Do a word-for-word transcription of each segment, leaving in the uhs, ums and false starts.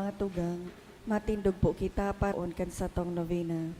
Mga tugang, matindog po kita para kan satong novena.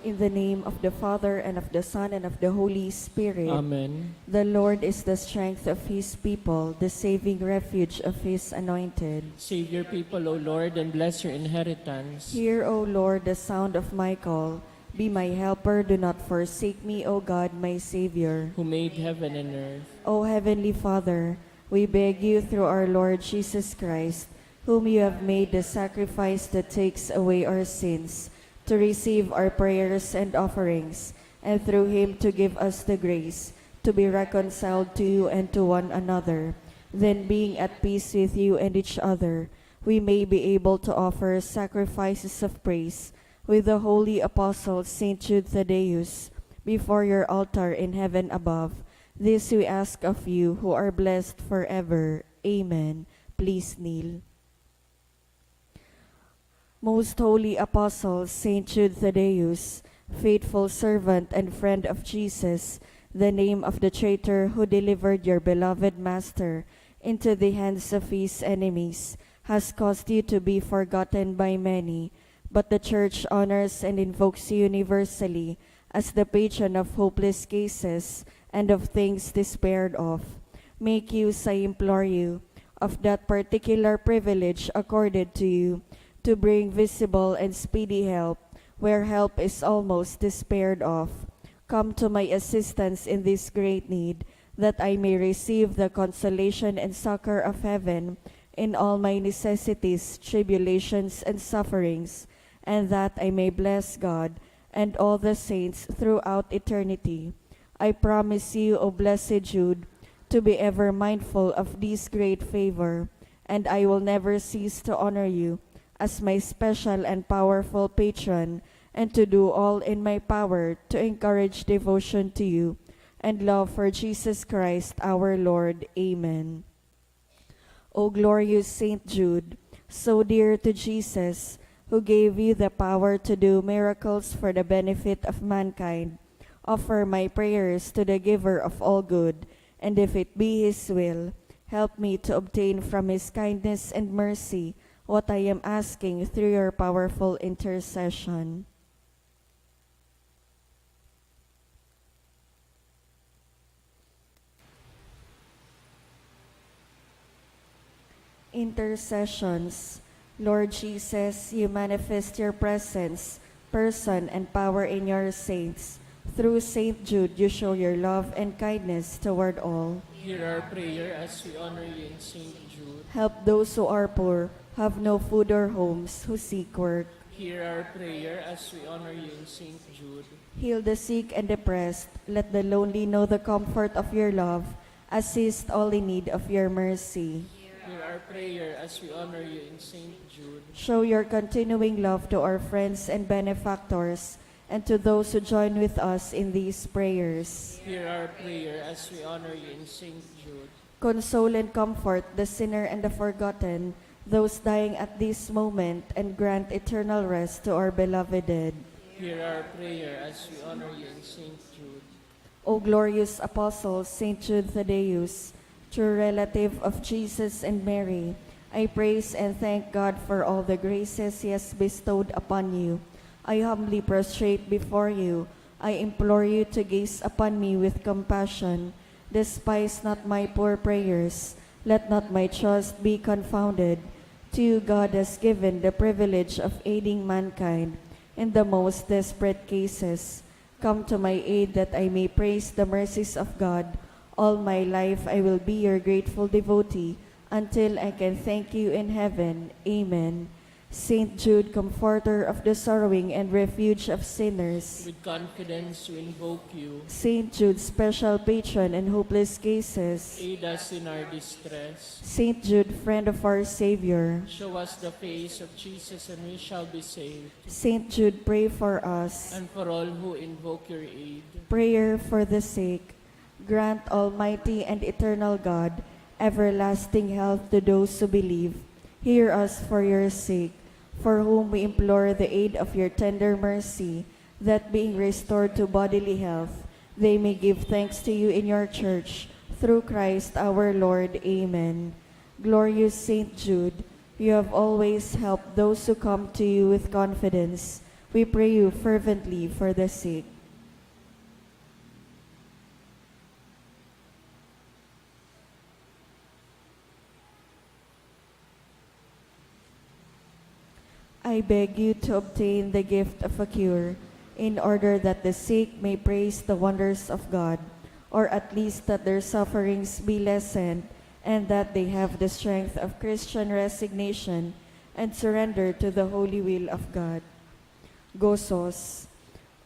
In the name of the Father, and of the Son, and of the Holy Spirit. Amen. The Lord is the strength of his people, the saving refuge of his anointed. Save your people, O Lord, and bless your inheritance. Hear, O Lord, the sound of my call. Be my helper, do not forsake me, O God, my Savior. Who made heaven and earth. O Heavenly Father, we beg you through our Lord Jesus Christ, whom you have made the sacrifice that takes away our sins, to receive our prayers and offerings, and through him to give us the grace to be reconciled to you and to one another. Then, being at peace with you and each other, we may be able to offer sacrifices of praise with the holy apostle Saint Jude Thaddeus before your altar in heaven above. This we ask of you, who are blessed forever. Amen. Please kneel. Most holy apostle, Saint Jude Thaddeus, faithful servant and friend of Jesus, the name of the traitor who delivered your beloved Master into the hands of his enemies, has caused you to be forgotten by many, but the Church honors and invokes you universally as the patron of hopeless cases and of things despaired of. Make use, I implore you, of that particular privilege accorded to you, to bring visible and speedy help where help is almost despaired of. Come to my assistance in this great need, that I may receive the consolation and succor of heaven in all my necessities, tribulations, and sufferings, and that I may bless God and all the saints throughout eternity. I promise you, O blessed Jude, to be ever mindful of this great favor, and I will never cease to honor you as my special and powerful patron, and to do all in my power to encourage devotion to you and love for Jesus Christ our Lord. Amen. O glorious Saint Jude, so dear to Jesus, who gave you the power to do miracles for the benefit of mankind, offer my prayers to the Giver of all good, and if it be His will, help me to obtain from His kindness and mercy what I am asking through your powerful intercession. Intercessions. Lord Jesus, you manifest your presence, person, and power in your saints Through Saint Jude, you show your love and kindness toward all. Hear our prayer as we honor you in Saint Jude. Help those who are poor, have no food or homes, who seek work. Hear our prayer as we honor you in Saint Jude. Heal the sick and depressed. Let the lonely know the comfort of your love. Assist all in need of your mercy. Hear our prayer as we honor you in Saint Jude. Show your continuing love to our friends and benefactors, and to those who join with us in these prayers. Hear our prayer as we honor you in Saint Jude. Console and comfort the sinner and the forgotten, those dying at this moment, and grant eternal rest to our beloved dead. Hear our prayer as we honor you in Saint Jude. O glorious Apostle, Saint Jude Thaddeus, true relative of Jesus and Mary, I praise and thank God for all the graces He has bestowed upon you. I humbly prostrate before you. I implore you to gaze upon me with compassion. Despise not my poor prayers. Let not my trust be confounded. To you God has given the privilege of aiding mankind in the most desperate cases. Come to my aid that I may praise the mercies of God. All my life I will be your grateful devotee until I can thank you in heaven. Amen. Saint Jude, comforter of the sorrowing and refuge of sinners. With confidence we invoke you. Saint Jude, special patron in hopeless cases. Aid us in our distress. Saint Jude, friend of our Savior. Show us the face of Jesus and we shall be saved. Saint Jude, pray for us. And for all who invoke your aid. Prayer for the sick. Grant, Almighty and eternal God, everlasting health to those who believe. Hear us for your sake, for whom we implore the aid of your tender mercy, that being restored to bodily health, they may give thanks to you in your church, through Christ our Lord. Amen. Glorious Saint Jude, you have always helped those who come to you with confidence. We pray you fervently for the sick. I beg you to obtain the gift of a cure, in order that the sick may praise the wonders of God, or at least that their sufferings be lessened, and that they have the strength of Christian resignation and surrender to the holy will of God. Gozos.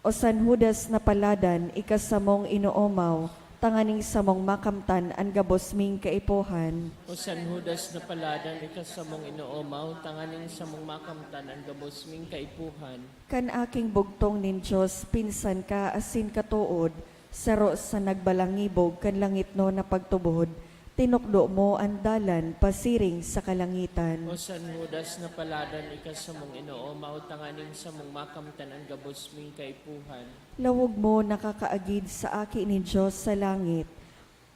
O San Judas na paladan, ika samong inoomaw, tanganing samong makamtan an gabos ming kaipuhan. O San Judas na paladan, ika samong inoomaw, tanganing samong makamtan an gabos ming kaipuhan. Kan aking bugtong nin Dios, pinsan ka asin katood, saro sa nagbalangibog kan langitnon na pagtubod, tinukdo mo an dalan pasiring sa kalangitan. O San Judas na paladan, ika samong inoomaw, tanganing samong makamtan an gabos ming kaipuhan. Lawog mo nakakaagid sa Aki nin Dios sa langit,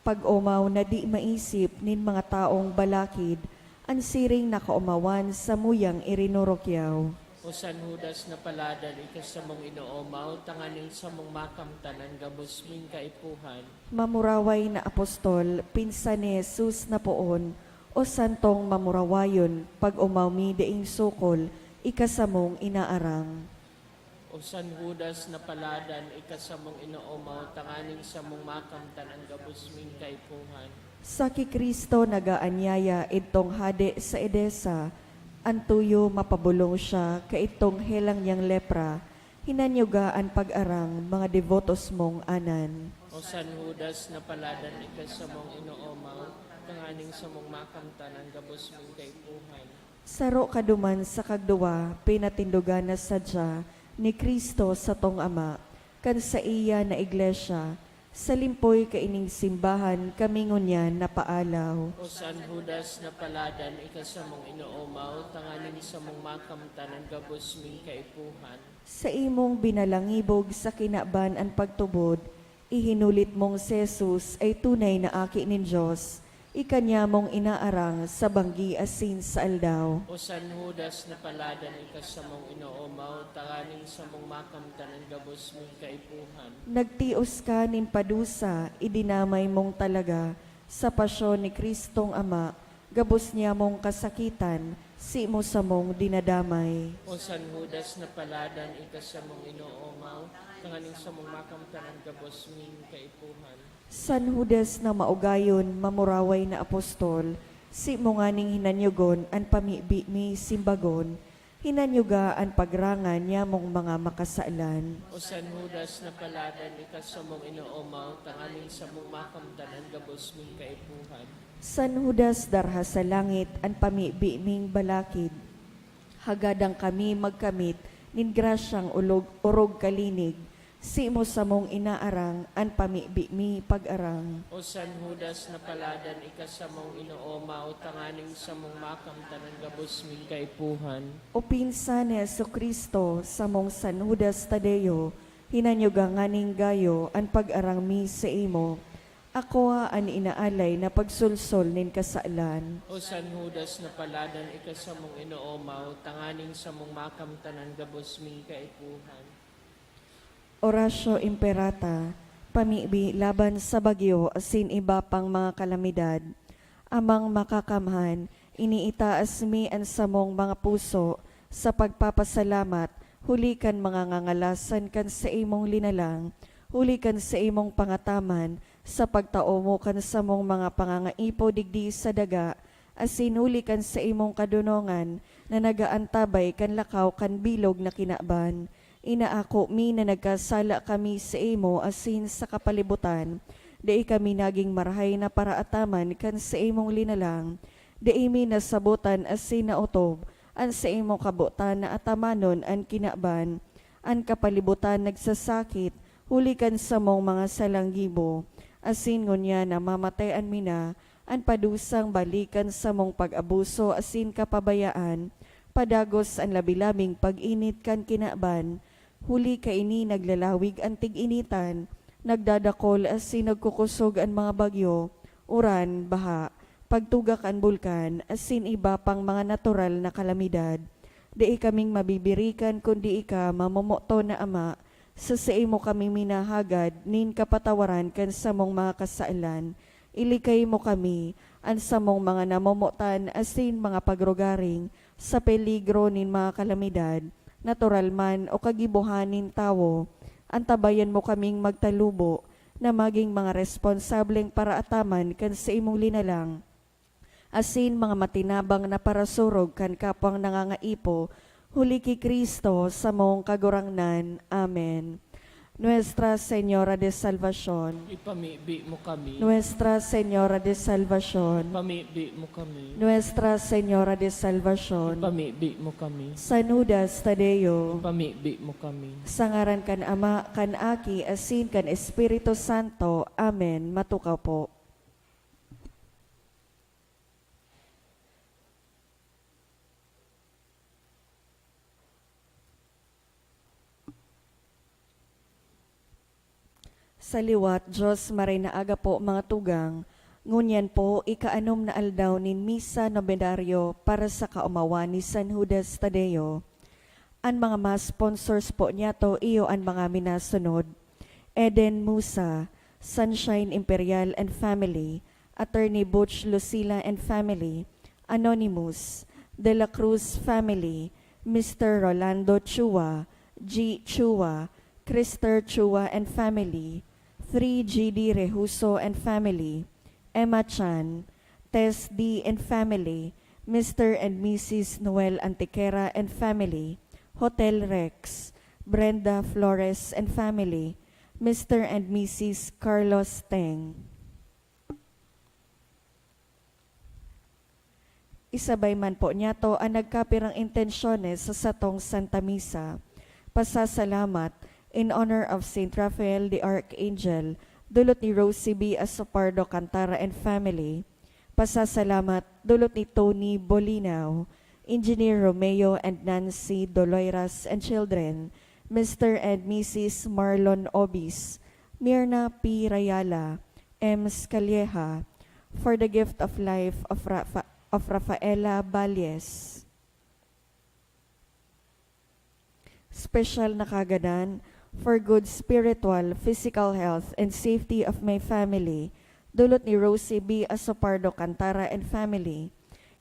pag-omaw na di maisip nin mga taong balakid, an siring na kaomawan samuyang irinurukyaw. O San Judas na paladan, ika samong inoomaw, tanganing samong makamtan an gabos ming kaipuhan. Mamuraway na apostol, pinsan ni Jesus na poon, o santong mamurawayon, pag-omaw mi daing sukol, ika samong inaarang. O San Judas na paladan, ika samong inoomaw, tanganing samong makamtan an gabos ming kaipuhan. Sa ki Cristo nagaanyaya idtong hade sa Edesa, an tuyo mapabolong siya kaidtong helang niyang lepra, hinanyuga an pag-arang, mga debotos mong anan. O San Judas na paladan, ika samong inoomaw, tanganing samong makamtan an gabos ming kaipuhan. Saro ka duman sa kagduwa, pinatindogan na sadya ni Cristo satong Ama, kan saiya na iglesia, sa limpoy kaining simbahan kami ngunyan napaalaw. O San Judas na paladan, ika samong inoomaw, tanganing samong makamtan an gabos ming kaipuhan. Sa imong binalangibog sa kinaban an pagtubod, ihinulit mong si Jesus ay tunay na Aki nin Dios, ika niya mong inaarang sa banggi asin sa aldaw. O San Judas na paladan, ika samong inoomaw, tanganing samong makamtan an gabos ming kaipuhan. Nagtios ka nin padusa, idinamay mong talaga, sa pasyon ni Cristong Ama, gabos niya mong kasakitan, Simo samong dinadamay. O San Judas na paladan, ika samong inoomaw, tanganing samong makamtan an gabos ming kaipuhan. San Judas na maugayon, mamuraway na apostol, simo nganing hinanyogon an pamibi mi simbagon, hinanyoga an pagrangan nyamong mga makasalan. O San Judas na paladan, ika samong inoomaw, tanganing samong makamtan an gabos ming kaipuhan. San Judas darha sa langit an pamibi ming balakid. Hagadan kami magkamit nin grasyang ulog, orog kalinig, simo samong inaarang an pamibi mi pag-arang. O San Judas na paladan, ika samong inoomaw, tanganing samong makamtan an gabos ming kaipuhan. O pinsa ni Jesu-Cristo, samong San Judas Tadeo, hinanyoga nganing gayo an pag-arang mi sa imo. Akoa an inaalay na pagsolsol nin kasalan. O San Judas na paladan, ika samong inoomaw, tanganing samong makamtan an gabos ming kaipuhan. Oratio Imperata, pamibi laban sa bagyo asin iba pang mga kalamidad. Amang Makakamhan, iniitaas mi an samong mga puso sa pagpapasalamat huli kan mga ngangalasan kan saimong linalang, huli kan saimong pangataman sa pagtao mo kan samong mga pangangaipo digdi sa daga, asin huli kan saimong kadonongan na nag-aantabay kan lakaw kan bilog na kinaban. Inaako mi na nagkasala kami saimo asin sa kapalibutan. Dai kami nagin marahay na paraataman kan saimong linalang. Dai mi nasabotan asin naotob an saimong kabotan na atamanon an kinaban. An kapalibutan nagsasakit huli kan samong mga salang gibo, asin ngunyan namamatean mi na an padusang balikan samong pag-abuso asin kapabayaan, padagos an labi-labing pag-init kan kinaban. Huli kaini naglalawig an tig-initan, nagdadakol asin nagkukosog an mga bagyo, uran, baha, pagtugak an bulkan, asin iba pang mga natural na kalamidad. Dai kaming mabibirikan kundi ika, mamomoton na Ama, sa saimo kami minahagad nin kapatawaran kan samong mga kasalan. Ilikay mo kami, an samong mga namomotan asin mga pagrugaring, sa peligro nin mga kalamidad, natural man o kagibohan nin tawo. Antabayan mo kaming magtalubo na magin mga responsableng paraataman kan saimong linalang, asin mga matinabang na parasurog kan kapwang nangangaipo, huli ki Cristo, samong Kagurangnan. Amen. Nuestra Señora de Salvacion. Ipamibi mo kami. Nuestra Señora de Salvacion. Ipamibi mo kami. Nuestra Señora de Salvacion. Ipamibi mo kami. San Judas Tadeo. Ipamibi mo kami. Sa ngaran kan Ama, kan Aki, asin kan Espiritu Santo. Amen. Matukaw po. Sa liwat, Diyos, maray na aga po, mga tugang. Ngunyan po, ikaanom na aldaw nin Misa Novenario para sa kaomawan ni San Judas Tadeo. An mga mass sponsors po niyato iyo an mga minasunod: Eden Musa, Sunshine Imperial and family, Attorney Butch Lucila and family, Anonymous, De La Cruz family, Mister Rolando Chua, G Chua, Christer Chua and family, three G D Rehuso and family, Emma Chan, Tess D and family, Mister and Missus Noel Antequera and family, Hotel Rex, Brenda Flores and family, Mister and Missus Carlos Teng. Isabay man po niyato an nagkapirang intensyones sa satong Santa Misa. Pasasalamat, in honor of Saint Raphael the Archangel, dulot ni Rosie B Asopardo Cantara and family. Pasasalamat, dulot ni Tony Bolinao, Engineer Romeo and Nancy Doloiras and children, Mister and Missus Marlon Obis, Mirna P Rayala, M Scalieja, for the gift of life of Rafa-, of Rafaela Balles. Special na kagadan for good spiritual, physical health and safety of my family, dulot ni Rosie B Asopardo Cantara and family.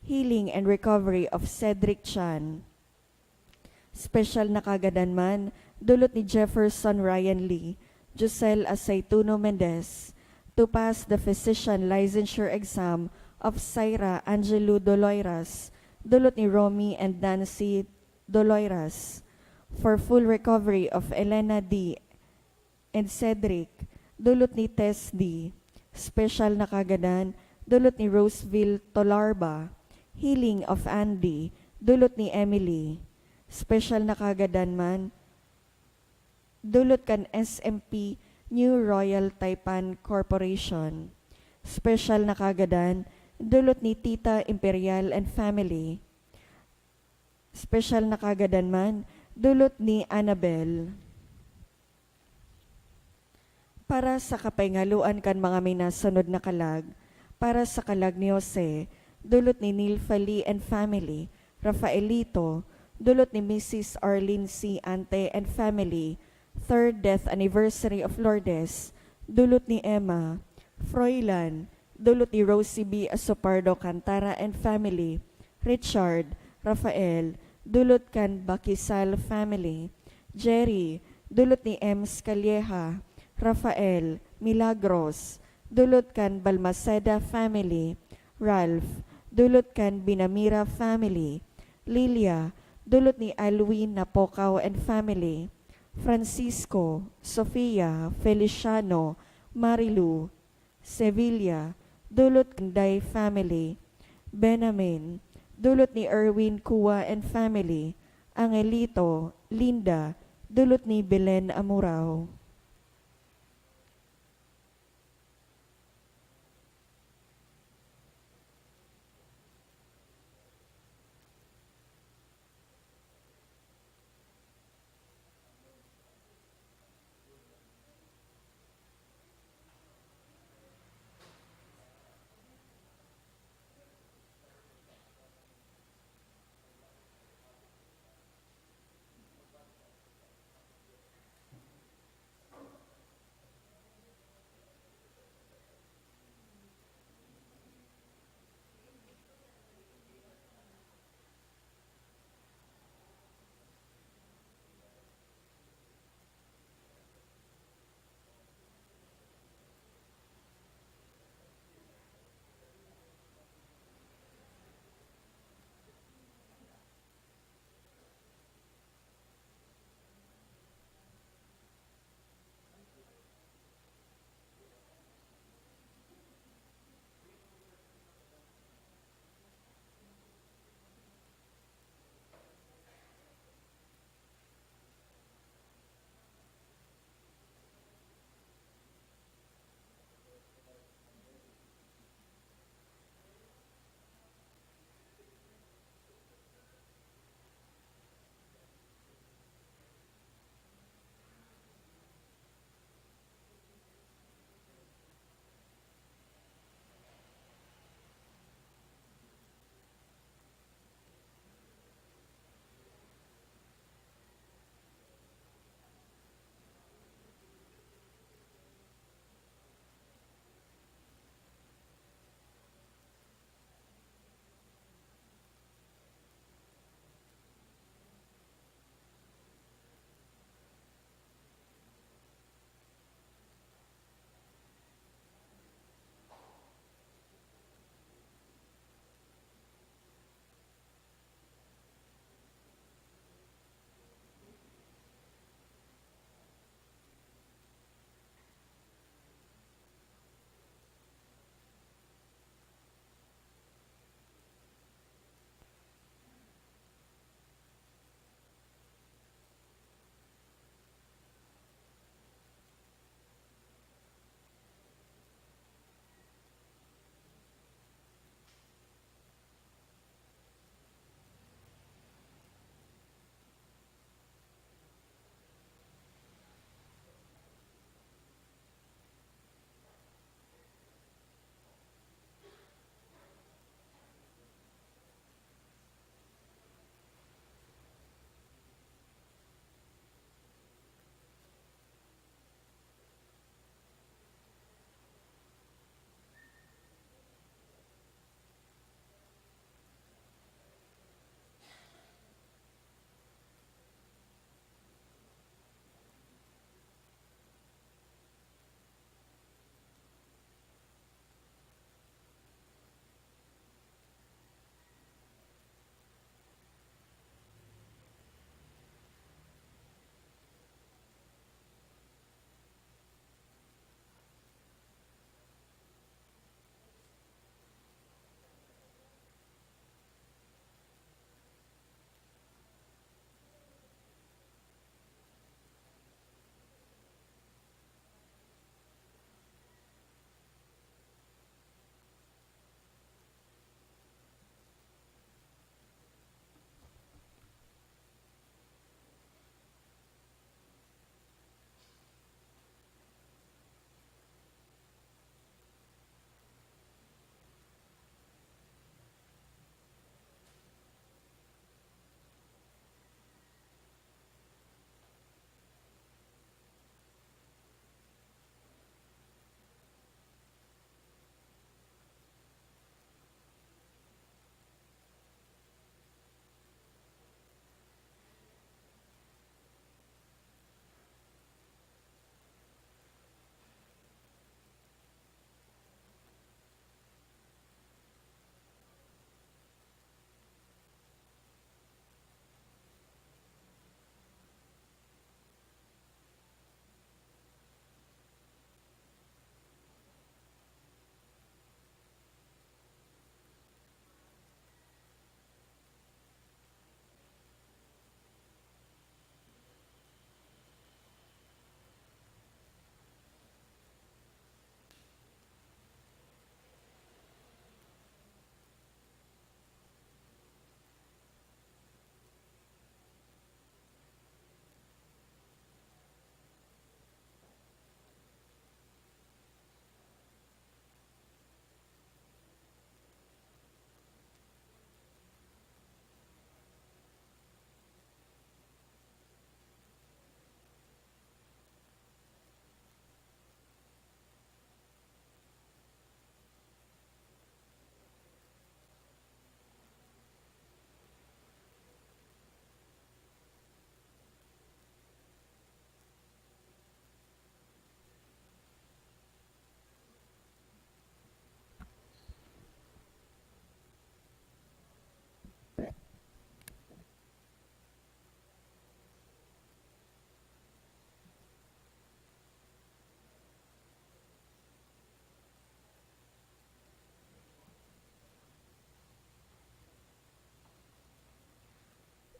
healing and recovery of Cedric Chan. Special na kagadan man, dulot ni Jefferson Ryan Lee, Giselle Aceituno Mendez, to pass the physician licensure exam of Syra Angelo Doloiras, dulot ni Romy and Nancy Doloiras. For full recovery of Elena D and Cedric, dulot ni Tess D. Special na kagadan, dulot ni Roseville Tolarba. Healing of Andy, dulot ni Emily. Special na kagadan man, dulot kan S M P New Royal Taipan Corporation. Special na kagadan, dulot ni Tita Imperial and family. Special na kagadan man, dulot ni Annabel. Para sa kapahingaloan kan mga minasunod na kalag, para sa kalag ni Jose, dulot ni Nilfa Lee and family, Rafaelito, dulot ni Missus Arlene C. Ante and family, third death anniversary of Lourdes, dulot ni Emma, Froilan, dulot ni Rosie B. Asopardo Cantara and family, Richard, Rafael, dulot kan Bakisal family, Jerry, dulot ni Ems Calleja, Rafael, Milagros, dulot kan Balmaceda family, Ralph, dulot kan Binamira family, Lilia, dulot ni Alwin Napocaw and family, Francisco, Sofia, Feliciano, Marilu, Sevilla, dulot kan Day family, Benamin, dulot ni Erwin Cua and family, Angelito, Linda, dulot ni Belen Amurao.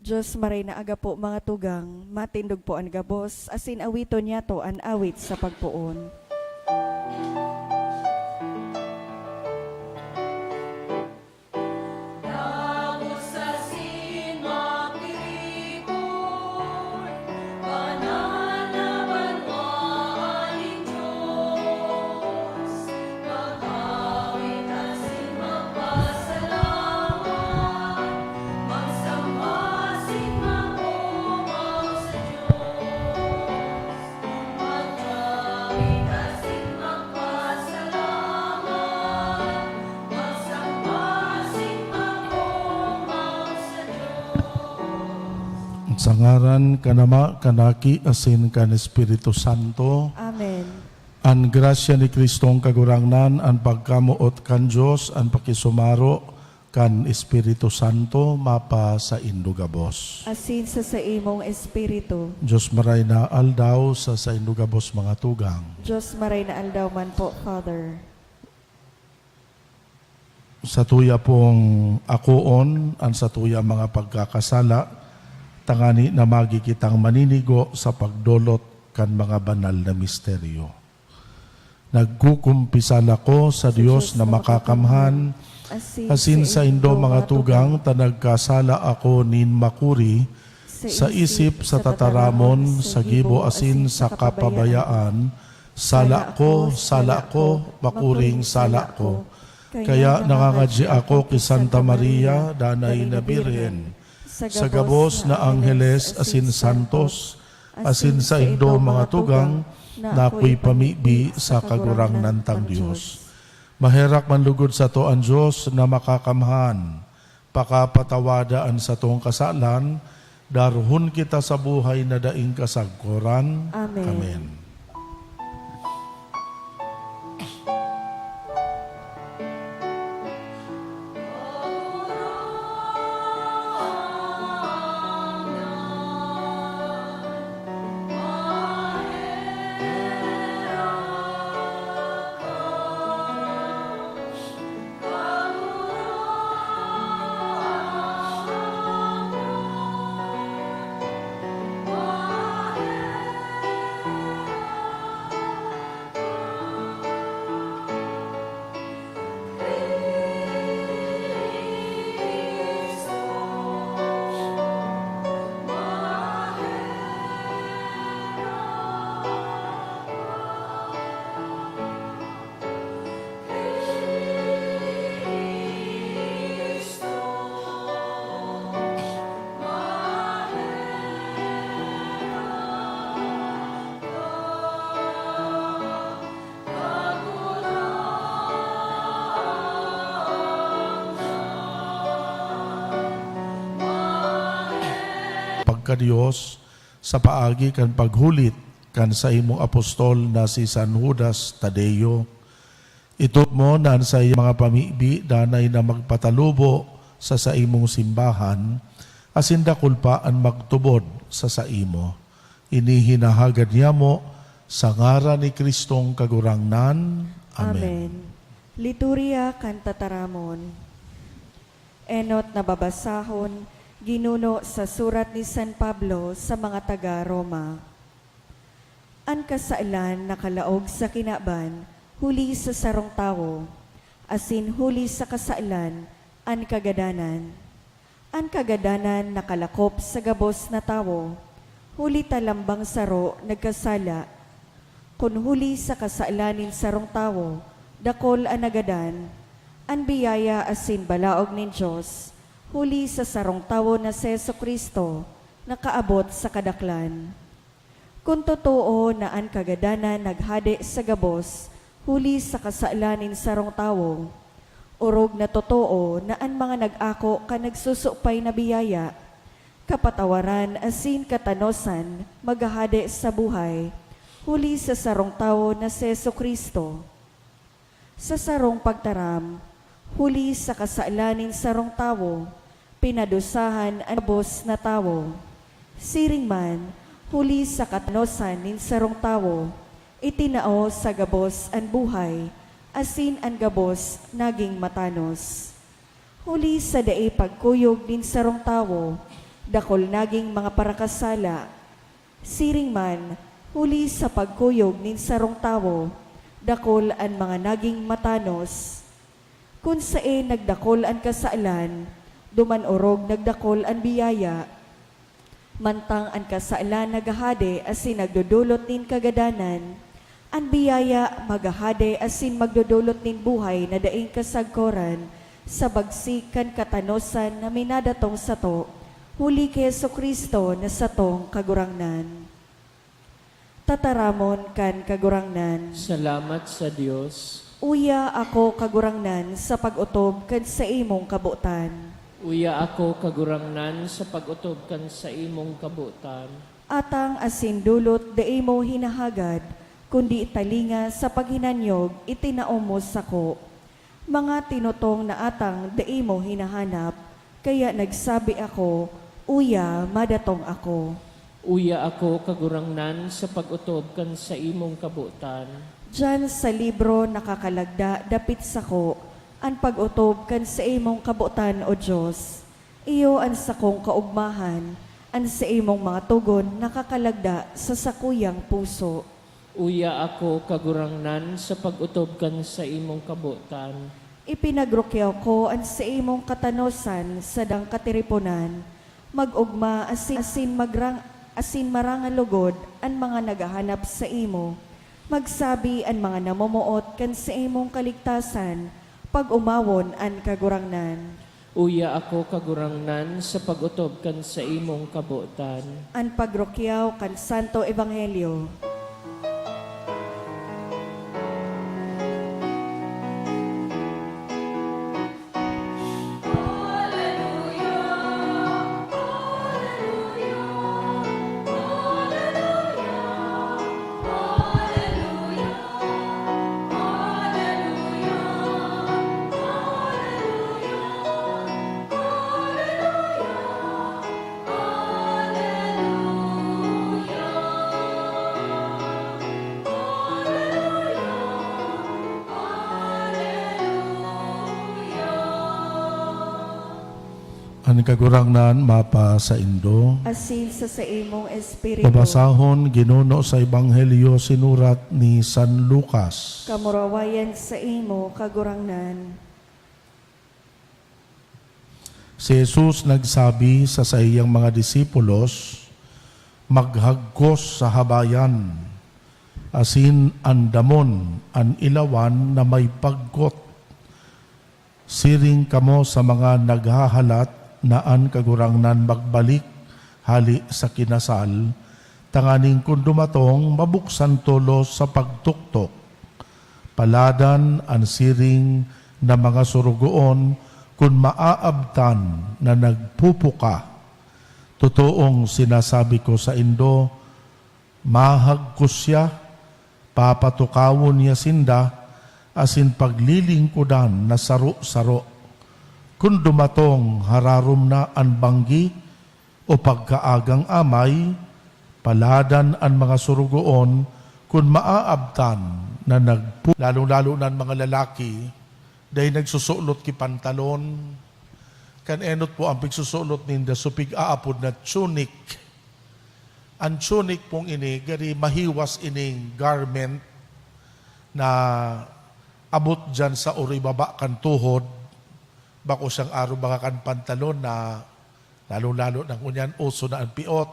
Diyos maray na aga po, mga tugang, matindog po an gabos, asin awiton niyato an awit sa pagpoon. Sa ngaran kan Ama, kan Aki, asin kan Espiritu Santo. Amen. An grasya ni Cristong Kagurangnan, an pagkamoot kan Dios, an pakisumaro kan Espiritu Santo, mapasaindo gabos. Asin sa saimong espiritu. Dios maray na aldaw sa saindo gabos, mga tugang. Dios maray na aldaw man po, Father. Satuya pong akoon an satuyang mga pagkakasala, tangani na magi kitang maninigo sa pagdolot kan mga banal na misteryo. Nagkukumpisal ako sa Dios na makakamhan, asin saindo, mga tugang, ta nagkasala ako nin makuri sa isip, sa tataramon, sa gibo, asin sa kapabayaan. Sala ko, sala ko, makuring sala ko. Kaya nangangadyi ako ki Santa Maria, danay na Birhen, sa gabos na angheles asin santos, asin saindo, mga tugang, na akoy pamibi sa Kagurangnan tang Dios. Maherak man lugod sato an Dios na makakamhan, pakapatawada an satong kasalan, darhon kita sa buhay na daing kasagkoran. Amen. Amen. Pagka-Dios, sa paagi kan paghulit kan saimong apostol na si San Judas Tadeo, itubod mo na an saiyang mga pamibi danay na magpatalubo sa saimong simbahan, asin dakul pa an magtubod sa saimo. Ini hinahagad niyamo sa ngaran ni Cristong Kagurangnan. Amen. Amen. Liturya kan Tataramon. Enot na babasahon, ginuno sa surat ni San Pablo sa mga taga Roma. An kasalan nakalaog sa kinaban huli sa sarong tawo, asin huli sa kasalan, an kagadanan. An kagadanan nakalakop sa gabos na tawo, huli ta lambang saro nagkasala. Kun huli sa kasalan nin sarong tawo, dakul an nagadan, an biyaya asin balaog nin Dios, huli sa sarong tawo na si Jesu-Cristo, nakaabot sa kadaklan. Kun totoo na an kagadanan naghade sa gabos huli sa kasalan nin sarong tawo, orog na totoo na an mga nag-ako kan nagsusupay na biyaya, kapatawaran asin katanosan maghahade sa buhay huli sa sarong tawo na si Jesu-Cristo. Sa sarong pagtaram, huli sa kasalan nin sarong tawo, pinadusahan an gabos na tawo. Siring man, huli sa katanosan nin sarong tawo, itinao sa gabos an buhay, asin an gabos nagin matanos. Huli sa dai pagkuyog nin sarong tawo, dakul naging mga parakasala. Siring man, huli sa pagkuyog nin sarong tawo, dakul an mga naging matanos. Kun saen nagdakul an kasalan, duman orog nagdakul an biyaya. Mantang an kasalan naghahade asin nagdodolot nin kagadanan, an biyaya maghahade asin magdodolot nin buhay na daing kasagkoran sa bagsik kan katanosan na minadatong sato, huli ki Jesu-Cristo na satong Kagurangnan. Tataramon kan Kagurangnan. Salamat sa Dios. Uya ako, Kagurangnan, sa pag-otob kan saimong kabotan. Uya ako, Kagurangnan, sa pag-otob kan saimong kabotan. Atang asin dolot dai mo hinahagad, kundi talinga sa paghinanyog itinao mo sako. Mga tinutong na atang dai mo hinahanap, kaya nagsabi ako, "Uya, madatong ako." Uya ako, Kagurangnan, sa pag-otob kan saimong kabotan. Diyan sa libro nakakalagda dapit sako an pag-otob kan saimong kabotan, O Dios. Iyo an sakong kaogmahan, an saimong mga togon nakakalagda sa sakuyang puso. Uya ako, Kagurangnan, sa pag-otob kan saimong kabotan. Ipinagrukyaw ko an saimong katanosan sa dang katiriponan. Mag-ogma asin, asin magrang-, asin marangalugod an mga naghahanap saimo. Magsabi an mga namomoot kan saimong kaligtasan pag-omawon an Kagurangnan. Uya ako, Kagurangnan, sa pag-otob kan saimong kabotan. An pagrukyaw kan Santo Ebanghelyo. An Kagurangnan mapasaindo. Asin sa saimong espiritu. Babasahon, Ginuno, sa Ebanghelyo sinurat ni San Lucas. Kamurawayan saimo, Kagurangnan. Si Jesus nagsabi sa saiyang mga disipulos, "Maghagkos sa habayan, asin andamon an ilawan na may pagkot." Siring kamo sa mga naghahalat na an Kagurangnan magbalik hale sa kinasal, tanganing kun dumatong, mabuksan tolos sa pagtuktok. Paladan an siring na mga sorogoon kun maaabtan na nagpupuka. Totoong sinasabi ko saindo, mahagkos siya, papatukawon niya sinda, asin paglilingkodan na saro-saro. Kun dumatong, hararom na an banggi o pagkaagang amay, paladan an mga sorogoon kun maaabtan na nagpu-, lalong-lalo na an mga lalaki, dai nagsusulot ki pantalon. Kan enot po an pigsusulot ninda, so pig-aapod na tunic. An tunic pong ini, gari mahiwas ining garment na abot diyan sa uri baba kan tuhod, bako siyang aro baka kan pantalon na lalong-lalo na ngunyan uso na an piot.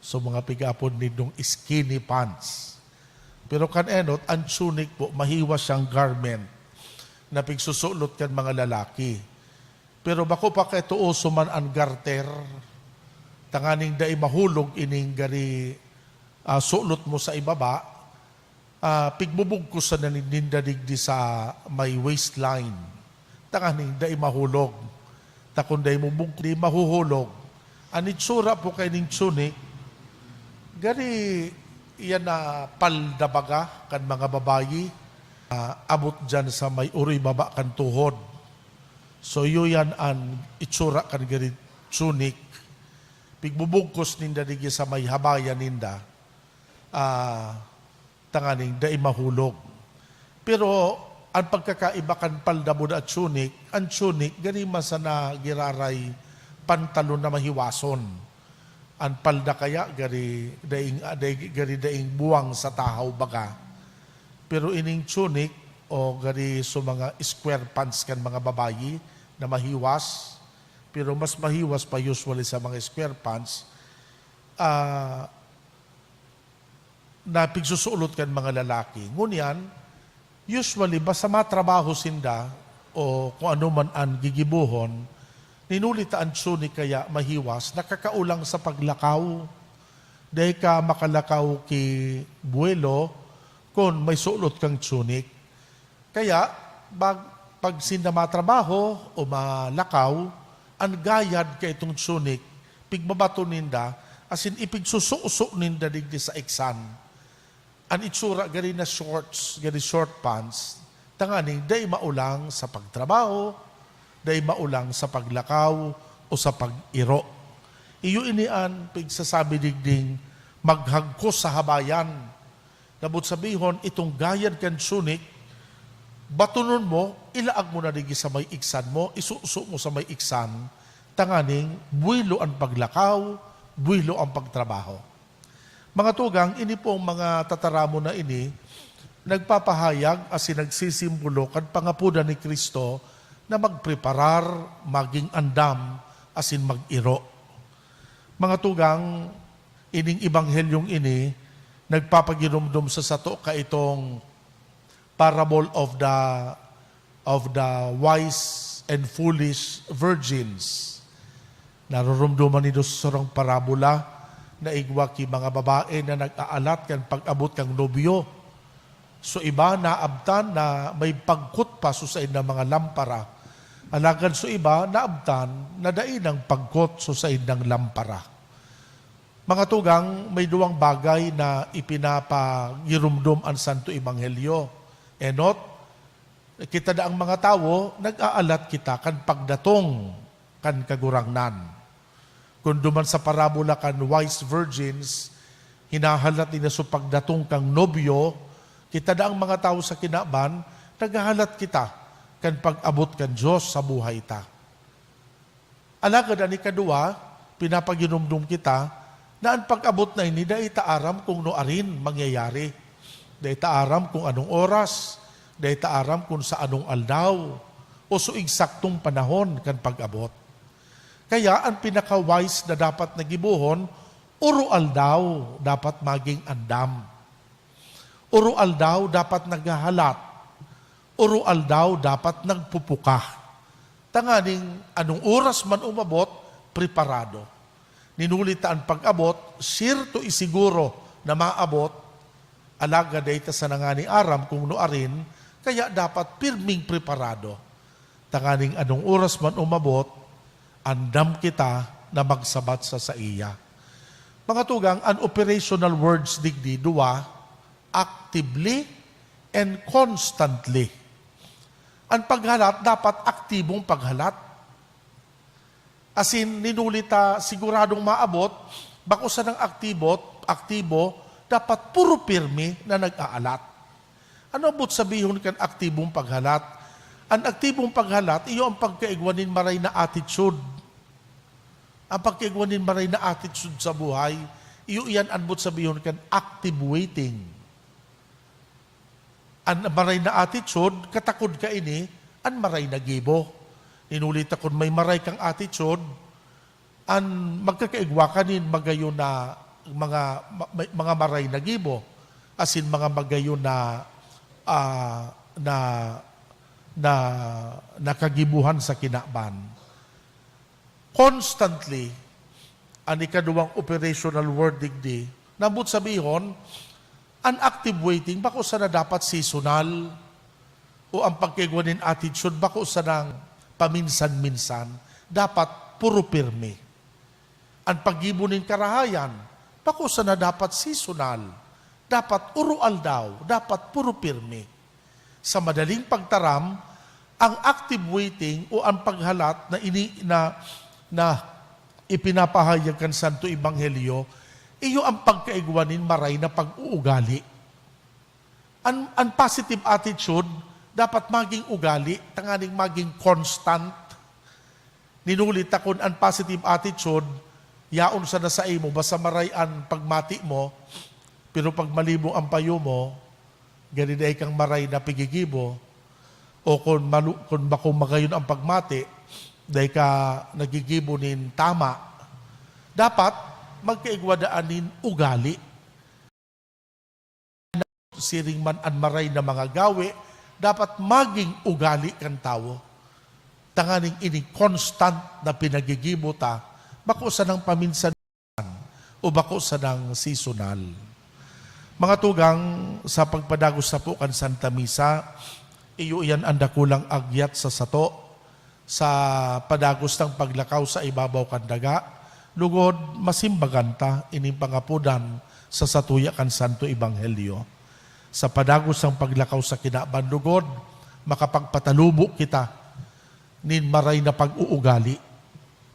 So, mga pig-aapod nindong skinny pants. Pero kan enot, an tunic po, mahiwas siyang garment na pigsusulot kan mga lalaki. Pero bako pa kay tuoso man an garter, tanganing dai mahulog ining gari, ah, sulot mo sa ibaba, ah, pigbubugkos na nin-, ninda digdi sa may waistline, tanganing dai mahulog. Ta kun dai mo bug-, dai mahuhulog. An itsura po kay ning tunic, gari iyan na palda baga kan mga babayi, ah, abot diyan sa may uri baba kan tuhod. So, iyo yan an itsura kan gari tunic. Pigbubugkos ninda digdi sa may habayan ninda, ah, tanganing dai mahulog. Pero an pagkakaiba kan palda buda at tunic, an tunic gari man sana giraray pantalon na mahiwason. An palda kaya gari daing, ah, dai-, gari daing buwang sa tahaw baga. Pero ining tunic o gari sa mga square pants kan mga babayi na mahiwas, pero mas mahiwas pa usually sa mga square pants, ah, na pigsusulot kan mga lalaki. Ngunyan, usually, basta matrabaho sinda o kung ano man an gigibohon, ninuli ta an tunic kaya mahiwas, nakakaolang sa paglakaw. Dai ka makalakaw ki buwelo kun may sulot kang tunic. Kaya, bag-, pag sinda matrabaho o malakaw, an gayad kaitong tunic, pigbabaton ninda, asin ipigsususo ninda digdi sa iksan. An itsura gari na shorts, gari short pants, tanganing dai maolang sa pagtrabaho, dai maolang sa paglakaw o sa pag-iro. Iyo ini an pigsasabi digding maghagkos sa habayan. Nabot sabihon, itong gayad kan tunic, batonon mo, ilaag mo na digdi sa may iksan mo, isuso mo sa may iksan, tanganing buwelo an paglakaw, buwelo an pagtrabaho. Mga tugang, ini pong mga tataramon na ini, nagpapahayag asin nagsisimbolo kan pangapodan ni Cristo na magpreparar, maging andam, asin mag-iro. Mga tugang, ining ebanghelyong ini nagpapagiromdom sa sato kaitong parable of the, of the wise and foolish virgins. Naroromdoman nindo sa sarong parabola na igwa ki mga babae na nag-aalat kan pag-abot kan nobyo. So iba naabtan na may pagkot pa sa saindang mga lampara. Alagad so iba naabtan na dai nang pagkot sa saindang lampara. Mga tugang, may duwang bagay na ipinapagiromdom an Santo Ebanghelyo. Enot, kita daang mga tawo, nag-aalat kita kan pagdatong kan Kagurangnan. Kun duman sa parabola kan wise virgins, hinahalat ninda so pagdatong kan nobyo, kita daang mga tawo sa kinaban, naghahalat kita kan pag-abot kan Dios sa buhay ta. Alagad an ikaduwa, pinapaginomdom kita na an pag-abot na ini dai ta aram kung nuarin mangyayari. Dai ta aram kung anong oras, dai ta aram kung sa anong aldaw, o so eksaktong panahon kan pag-abot. Kaya an pinaka-wise na dapat na gibohon, oro-aldaw dapat maging andam. Oro-aldaw dapat naghahalat. Oro-aldaw dapat nagpupuka. Tanganing anong oras man umabot, preparado. Ninuli ta an pag-abot, siyerto, isiguro na maabot, alagad dai ta sana ngani aram kung nuarin, kaya dapat pirming preparado. Tanganing anong oras man umabot, andam kita na magsabat sa saiya. Mga tugang, an operational words digdi, duwa, actively and constantly. An paghalat dapat aktibong paghalat. Asin, ninuli ta siguradong maabot, bako sanang aktibo, aktibo, dapat puro pirmi na nag-aalat. Ano abot sabihon kan aktibong paghalat? An aktibong paghalat, iyo an pagkaigwa nin maray na attitude. An pagkaigwa nin maray na attitude sa buhay, iyo iyan an abot sabihon kan active waiting. An maray na attitude, katakod kaini, an maray na gibo. Ninuli ta kun may maray kang attitude, an magkakaigwa ka nin magayon na mga, ma-, may, mga maray na gibo, asin mga magayon na, ah, na, na, na kagibohan sa kinaban. Constantly, an ikaduwang operational word digdi, nabot sabihon, an active waiting, bako sana dapat seasonal, o an pagkaigwa nin attitude, bako sanang paminsan-minsan, dapat puro pirmi. An paggibo nin karahayan, bako sana dapat seasonal, dapat oro-aldaw, dapat puro pirmi. Sa madaling pagtaram, ang active waiting o ang paghalat na ini, na, na ipinapahayag kan Santo Ebanghelyo, iyo ang pagkaigwa nin maray na pag-uugali. An, an positive attitude dapat maging ugali, tanganing maging constant. Ninuli ta kun an positive attitude, Yaon sana saimo, basta maray an pagmati mo, pero pag malibong an payo mo, gani dai kang maray na pigigibo, o kun malu-, kun bako magayon an pagmati, dai ka nagigibo nin tama. Dapat magkaigwa daa nin ugali. Siring man an maray na mga gawe, dapat magin ugali kan tawo. Tanganing ini constant na pinagigibo ta, bako sanang paminsan o bako sanang seasonal. Mga tugang, sa pagpadagos sapo kan Santa Misa, iyo iyan an dakulang agyat sa sato sa padagos nang paglakaw sa ibabaw kan daga, lugod masimbagan ta ining pangapodan sa satuya kan Santo Ebanghelyo. Sa padagos nang paglakaw sa kinaban, lugod makapagpatalubo kita nin maray na pag-uugali.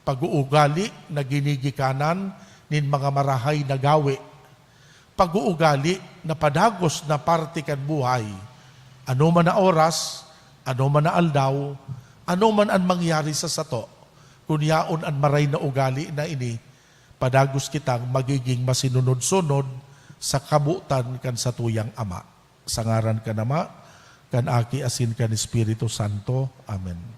Pag-uugali na ginigikanan nin mga marahay na gawe. Pag-uugali na padagos na parte kan buhay. Ano man na oras, ano man na aldaw, ano man an mangyari sa sato, kun yaon an maray na ugali na ini, padagos kitang magiging masinunod-sunod sa kabotan kan satuyang Ama. Sa ngaran kan Ama, kan Aki, asin kan Espiritu Santo. Amen.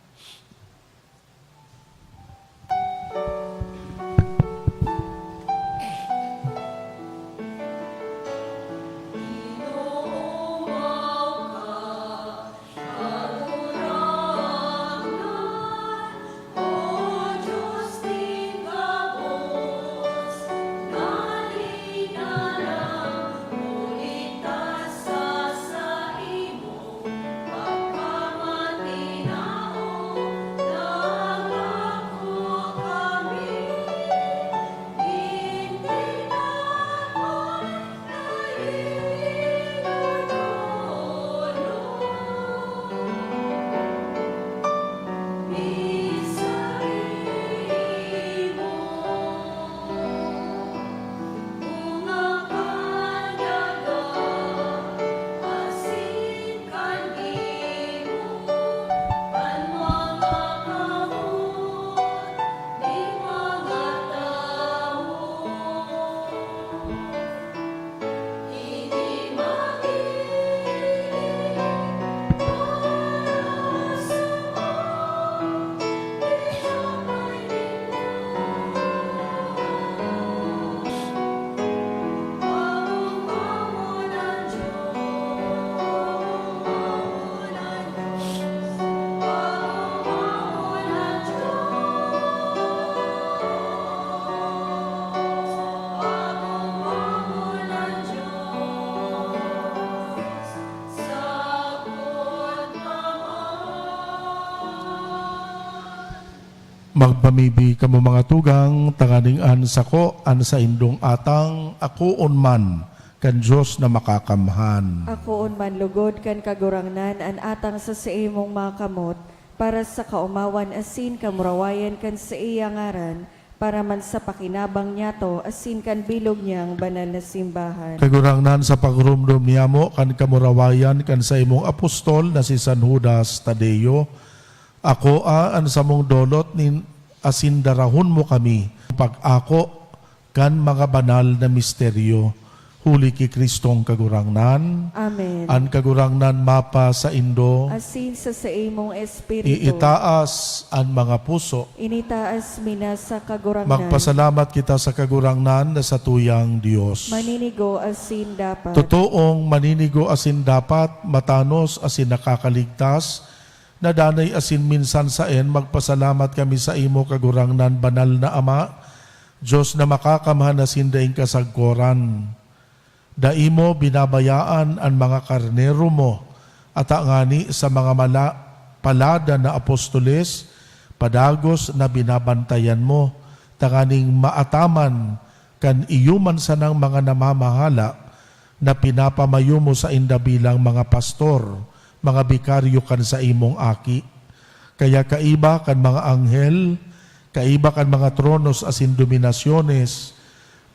Magpamibi kamo, mga tugang, tanganing an sako, an saindong atang, akoon man kan Dios na Makakamhan. Akoon man lugod kan Kagurangnan an atang sa saimong mga kamot, para sa kaomawan asin kamurawayan kan saiya ngaran, para man sa pakinabang niyato asin kan bilog niyang banal na simbahan. Kagurangnan, sa pagromdom niyamo kan kamurawayan kan saimong apostol na si San Judas Tadeo, akoa an samong dolot nin asin darahon mo kami pag-ako kan mga banal na misteryo. Huli ki Cristong Kagurangnan. Amen. An Kagurangnan mapasaindo. Asin sa saimong espiritu. Iitaas an mga puso. Initaas mi na sa Kagurangnan. Magpasalamat kita sa Kagurangnan na satuyang Dios. Maninigo asin dapat. Totoong maninigo asin dapat, matanos asin nakakaligtas, na danay asin minsan saen, magpasalamat kami saimo, Kagurangnan, Banal na Ama, Dios na Makakamhan asin daing kasagkoran. Dai mo binabayaan an mga karnero mo, ata ngani sa mga mala-, palada na apostoles, padagos na binabantayan mo, tanganing maataman kan iyo man sanang mga namamahala na pinapamayo mo sainda bilang mga pastor, mga bikaryo kan saimong Aki. Kaya kaiba kan mga anghel, kaiba kan mga tronos asin dominasyones,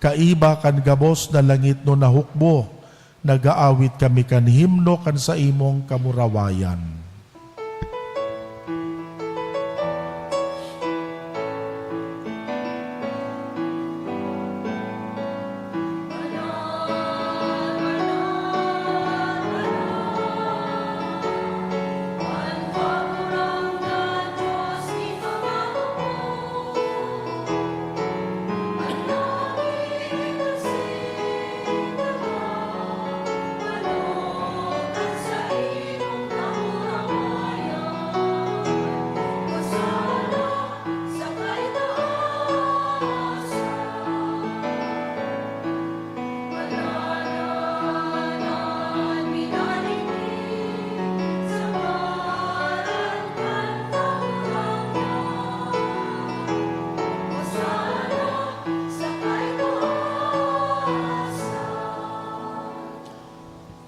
kaiba kan gabos na langitnon na hukbo, nag-aawit kami kan himno kan saimong kamurawayan.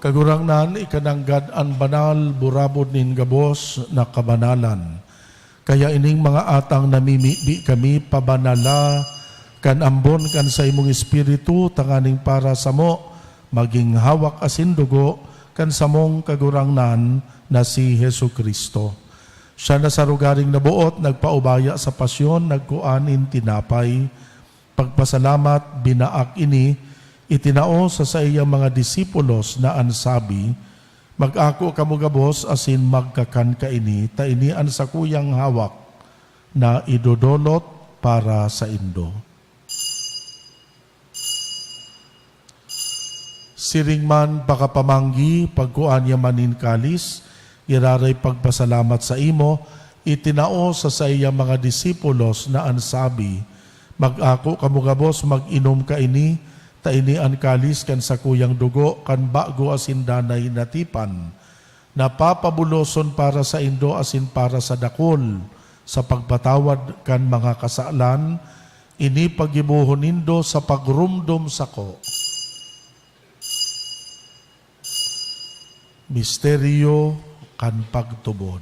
Kagurangnan, ika nanggad an banal, burabod nin gabos na kabanalan. Kaya ining mga atang namimibi kami, pabanala kan ambon kan saimong Espiritu, tanganing para samo magin hawak asin dugo kan samong Kagurangnan na si Jesu-Cristo. Siya na sa rogaring naboot, nagpaubaya sa pasyon, nagkua nin tinapay, pagpasalamat, binaak ini, itinao sa saiyang mga disipulos na an sabi, "Mag-ako kamo gabos asin magkakan kaini, ta ini an sakuyang hawak na idodolot para saindo." Siring man pakapamanggi, pagkua niya man nin kalis, giraray pagpasalamat saimo, itinao sa saiyang mga disipulos na an sabi, "Mag-ako kamo gabos, mag-inom kaini, ta ini an kalis kan sakuyang dugo kan bago asin danay na tipan, na papabuloson para saindo asin para sa dakul sa pagpatawad kan mga kasalan. Ini paggibohon nindo sa pagromdom sako." Misteryo kan pagtubod.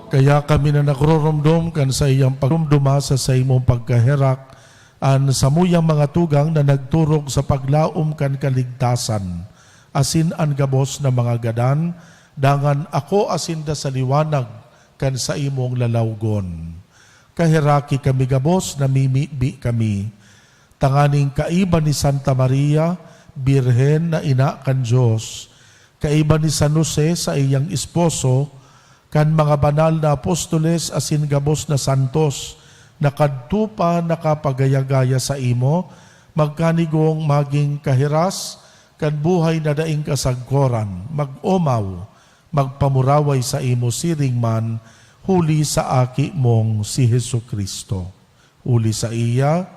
Kaya kami na nagroromdom kan saiyang pagromdoma sa saimong pagkaherak, an samuyang mga tugang na nagturog sa paglaom kan kaligtasan, asin an gabos na mga gadan, dangan ako asinda sa liwanag kan saimong lalawgon. Kaheraki kami gabos, namimibi kami, tanganing kaiba ni Santa Maria, Birhen na ina kan Dios, kaiba ni San Jose, saiyang esposo, kan mga banal na apostoles asin gabos na santos na kadto pa nakapagaya-gaya saimo, magkanigong magin kahiras kan buhay na daing kasagkoran, mag-omaw, magpamuraway saimo siring man, huli sa Aki mong si Jesu-Cristo. Huli saiya,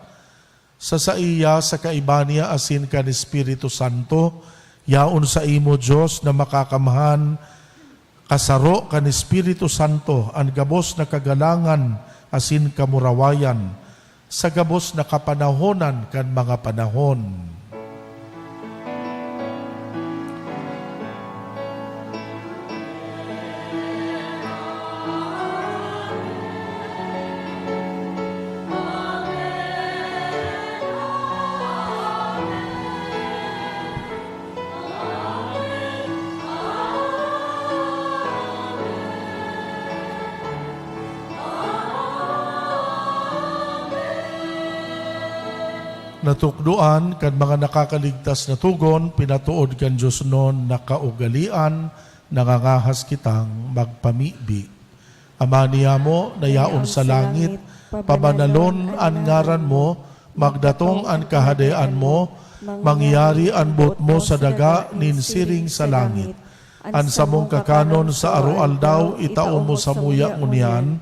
sa saiya, sa kaiba niya, asin kan Espiritu Santo, yaon saimo, Dios na Makakamhan, kasaro kan Espiritu Santo, an gabos na kagalangan asin kamurawayan, sa gabos na kapanahonan kan mga panahon. Natukdoan kan mga nakakaligtas na togon, pinatood kan diosnon na kaugalean, nangangahas kitang magpamibi. Ama niyamo na yaon sa langit, pabanalon an ngaran mo, magdatong an kahadean mo, mangyari an boot mo sa daga nin siring sa langit. An samong kakanon sa aroaldaw itao mo samuya ngunyan,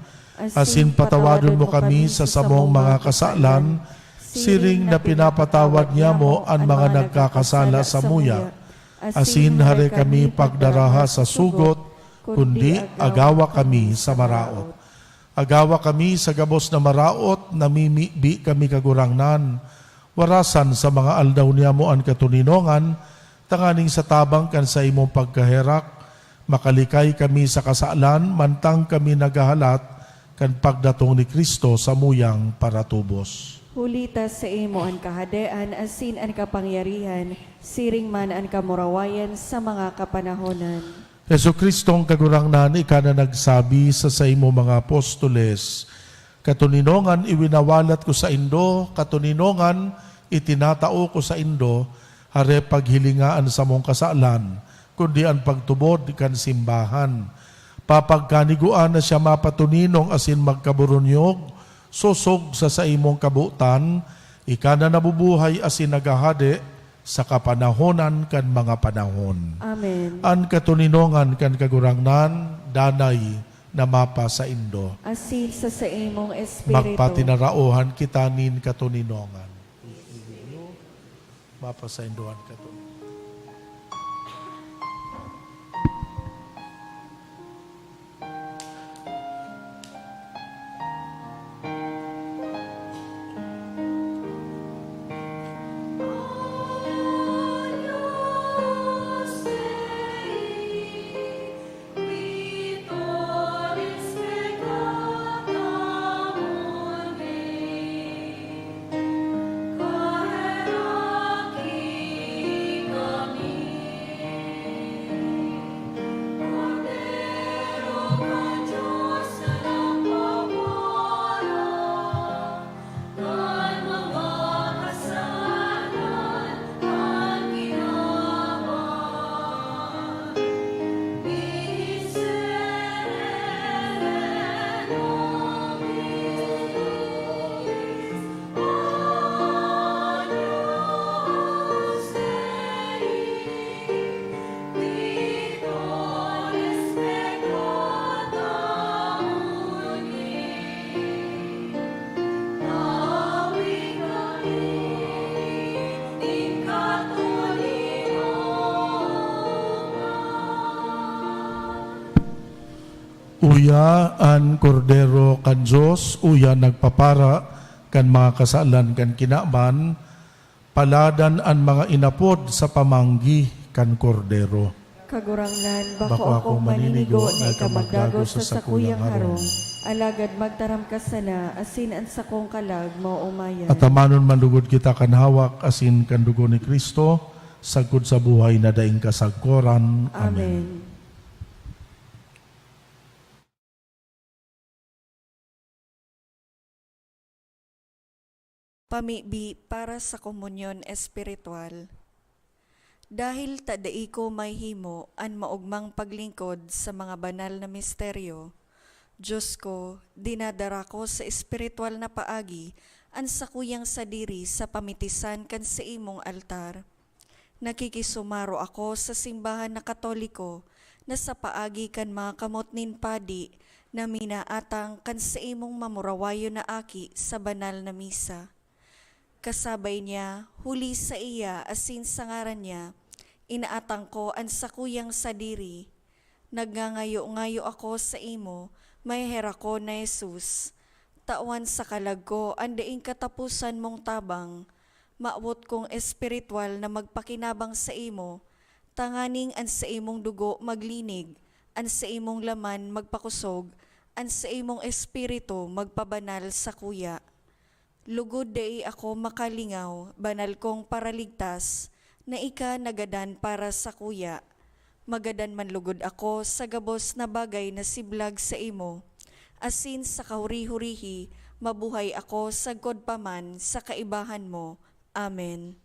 asin patawadon mo kami sa samong mga kasalan, siring na pinapatawad niamo an mga nagkakasala samuya. Asin hare kami pagdaraha sa sugot, kundi agawa kami sa maraot. Agawa kami sa gabos na maraot, namimibi kami, Kagurangnan. Warasan sa mga aldaw niyamo an katoninongan, tanganing sa tabang kan saimong pagkaherak, makalikay kami sa kasalan, mantang kami naghahalat kan pagdatong ni Cristo samuyang paratubos. Huli ta saimo an kahadean asin an kapangyarihan, siring man an kamurawayan sa mga kapanahonan. Jesu-Cristong Kagurangnan, ika na nagsabi sa saimo mga apostoles, "Katoninongan iwinawalat ko saindo, katoninongan itinatao ko saindo, hare paghilinga an samong kasalan, kundi an pagtubod kan simbahan." Papagkanigua na siya mapatoninong asin magkaburunyog, Sosog sa saimong kabotan, ika na nabubuhay asin naghahade sa kapanahonan kan mga panahon. Amen. An katoninongan kan Kagurangnan danay na mapasaindo. Asin sa saimong espiritu. Magpatinaraohan kita nin katoninongan. Mapasaindo an katoninongan. Uya an Kordero kan Dios, uya nagpapara kan mga kasalan kan kinaban. Paladan an mga inapod sa pamanggi kan Kordero. Kagurangnan, bako akong maninigo na ika magdagos sa sakuyang harong, alagad magtaram ka sana, asin an sakong kalag maoomayan. At amanon man lugod kita kan hawak asin kan dugo ni Cristo, sagkod sa buhay na daing kasagkoran. Amen. Amen. Pamibi para sa komunyon espiritual. Dahil ta dai ko mahihimo an maogmang paglingkod sa mga banal na misteryo, Dios ko, dinadara ko sa espiritual na paagi an sakuyang sadiri sa pamitisan kan saimong altar. Nakikisumaro ako sa simbahan na Katoliko na sa paagi kan mga kamot nin padi na minaatang kan saimong mamurawayon na aki sa banal na misa. Kasabay niya, huli saiya asin sa ngaran niya, inaatang ko an sakuyang sadiri. Nagngangayo-ngayo ako saimo, maheherakon na Jesus, tawan sa kalag ko an daing kataposan mong tabang. Mawot kong espiritual na magpakinabang saimo, tanganing an saimong dugo maglinig, an saimong laman magpakosog, an saimong espiritu magpabanal sakuya. Lugod dai ako makalingaw, banal kong Paraligtas, na ika nagadan para sakuya. Magadan man lugod ako sa gabos na bagay na siblag saimo, asin sa kahuri-hurihi mabuhay ako sagkod pa man sa kaibahan mo. Amen.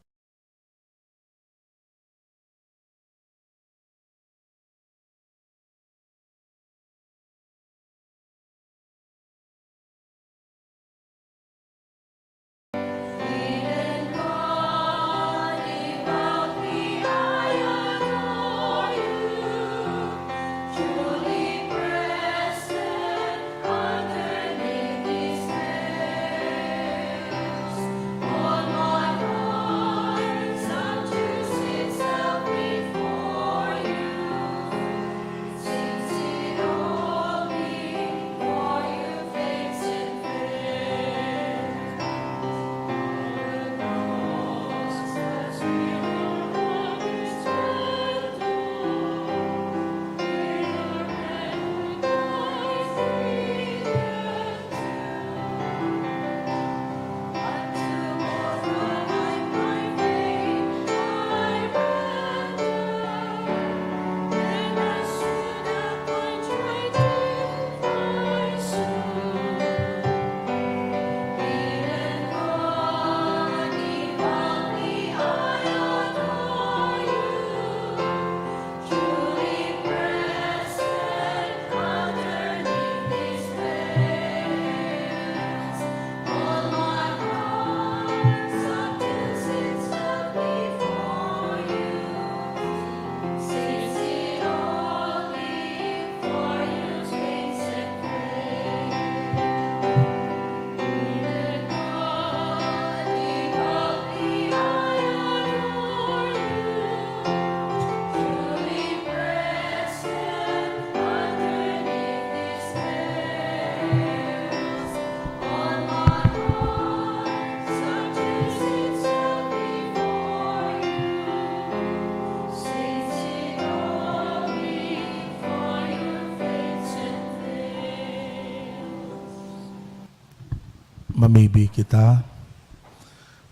Mamibi kita.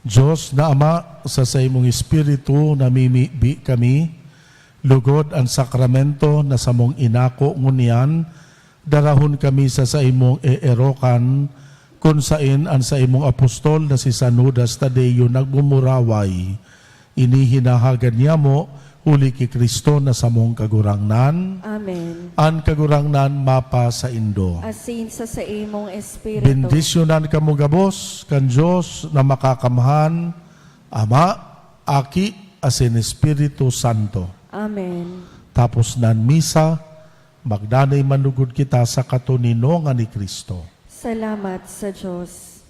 Dios na Ama, sa saimong Espiritu namimibi kami, lugod an sakramento na samong inako ngunyan, darahon kami sa saimong eerokan, kun saen an saimong apostol na si San Judas Tadeo nagmumuraway. Ini hinahagad niyamo, huli ki Cristo na samong Kagurangnan. Amen. An Kagurangnan mapasaindo. Asin sa saimong espiritu. Bendisyonan kamo gabos kan Dios na Makakamhan, Ama, Aki, asin Espiritu Santo. Amen. Tapos na an misa, magdanay manlugod kita sa katoninongan ni Cristo. Salamat sa Dios.